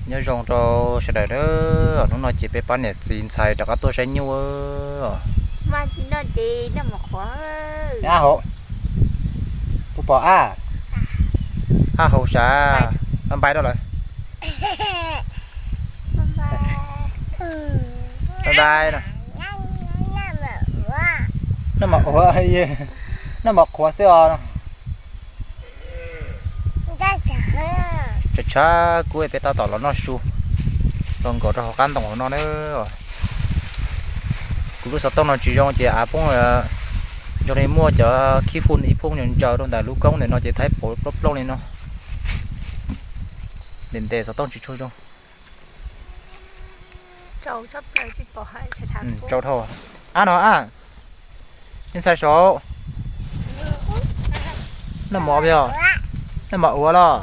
Nyob zoo rau sawv daws na, hnub no ces peb pab niam txiv ntxhais rov qab tuaj saib nyuj. Ab hauv, puas pom ab? Ab hauv sav, npais rau lawm. Npais. Noj mov qhuav, noj mov qhuav xwb os. Tshav tshav kub peb tab tom los noj su, los nkaum rau hauv qab ntoo hauv no na. Kuv lub xov tooj no tsis zoo ces av poob, zoo li muaj cov khib fun ib phooj ntsaws rau ntawm lub koob ntawm no ces thaib plob plooj li no. Ntes ntes xov tooj tsis tshua zoo. Tsau dhau. Ab no ab, ntxhais saud, noj mov os, noj mov ua los?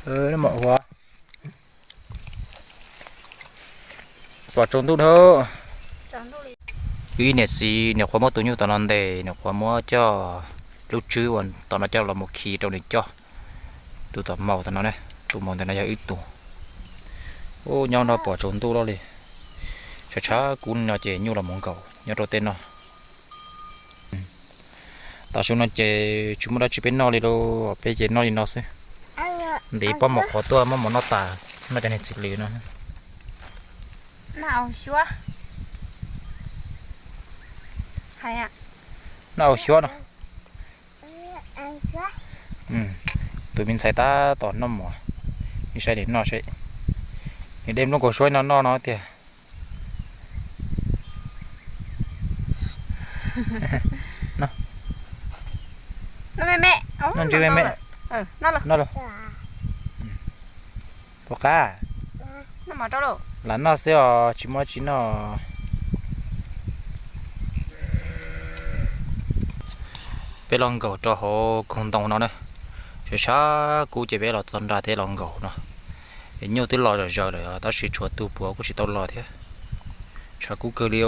Noj mov ua. Pom tsaus ntuj dhau. Wb ib niam txiv, niam qhuav muab tus nyuj tom no ntes, niam qhuav muab coj lub tswb uas tom no coj los mus khi rau nws coj. Tus tom maum tom no, tus maum ntawm no yog wb tus. Ub, nyob no pom tsaus ntuj loj li. Tshav tshav kub no ces nyuj los mus nkaum nyob rau tej no. Tam sim no ces tsis muaj dab tsi peb noj li lauj, peb ces noj li no xwb. Ntim pob mov qhuav tuaj muab mov noj tas, noj cov niag txiv lws no. Noj au xyuab no. Tus me ntxhais tab tom noj mov, nej saib nws noj seb, nws de nplooj kaus suab no noj no tiag. Noj me me, noj ntsws me me. Noj lauj. Puas qab? Lam noj xwb os, tsis muaj tsis noj. Peb los nkaum rau hauv koog ntoo no na, tshav tshav kub ces peb los txog nram thiab los nkaum no. Es nyuj twb los zom zaws lawm tab sis tshuav tus puav kuj tsis tau los thiab. Tshav kub kawg li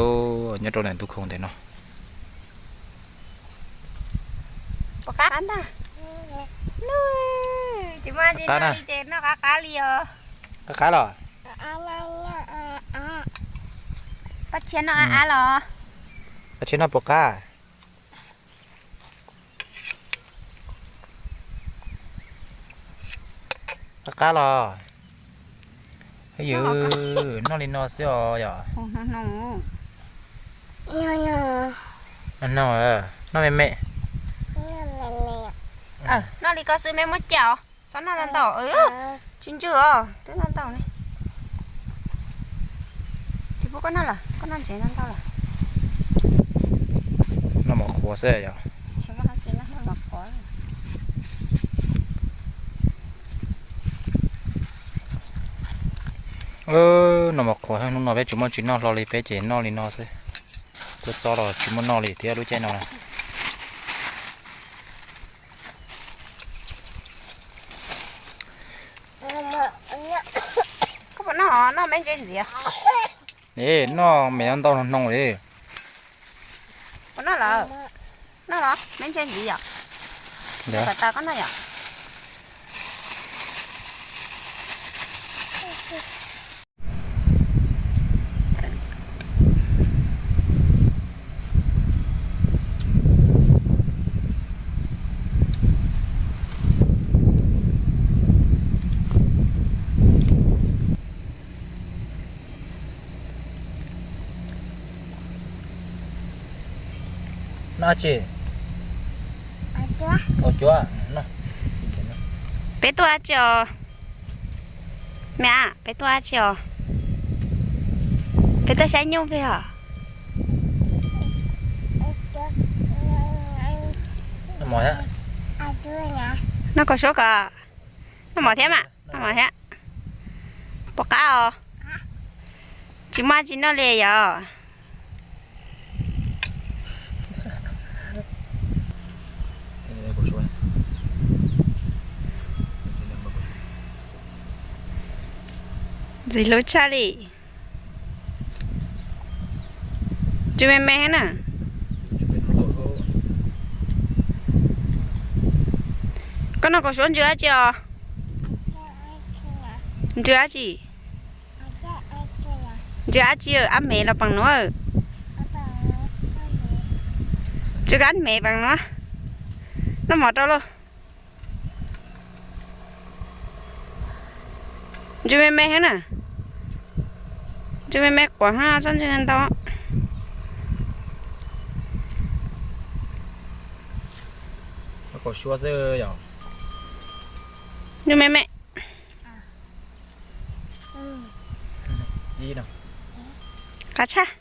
nyob rau ntawm ntug koog ntawm no. Qab na. Tsis muaj dab tsi noj li ces noj qab qab li os. Qab qab los? Pab tshiab noj qab qab los? Pab tshiab noj puas qab? Qab qab los? Yws, noj li no xwb os yom. Noj, noj me me. Noj li koj xwb me muab cia os. Txhob noj ntau ntau, tsis ntswg os, twb ntau ntau ne. Tsis pub koj noj lawm, koj noj ntsev ntau ntau lawm. Noj mov qhuav xwb yom. Noj mov qhuav, hnub no peb tsis muaj tsis noj hlo li, peb ces noj li no xwb. Kua txob los tsis muaj noj li thiab lub caij no na. Koj puas noj, noj me ntse ntxiv? Noj me ntau ntau hnoos li. Puas noj lawm? Noj los me ntse ntxiv yom? Kom tas koj noj yom. Noj tsi? Ua cuab. Peb tuaj tsi os? Me, peb tuaj tsi os? Peb tuaj saib nyuj peb os. Noj kaus suab ko. Noj mov thiab mas, noj mov thiab. Puas qab os? Tsis muaj tsis noj li yom? Ntxim hlub tshaj li. Tsw me me na. Koj noj kaus suav ntsw dab tsi os? Ntsw dab tsi? Ntsw dab tsi? Ab mev los peem nuav. Ntsw kab mev peem nuav. Noj mov rau lauj. Ntsw me me heev na. Ntsw me me quav hab txhob ntsw ntau. Ntsw me me. Qab tshaj.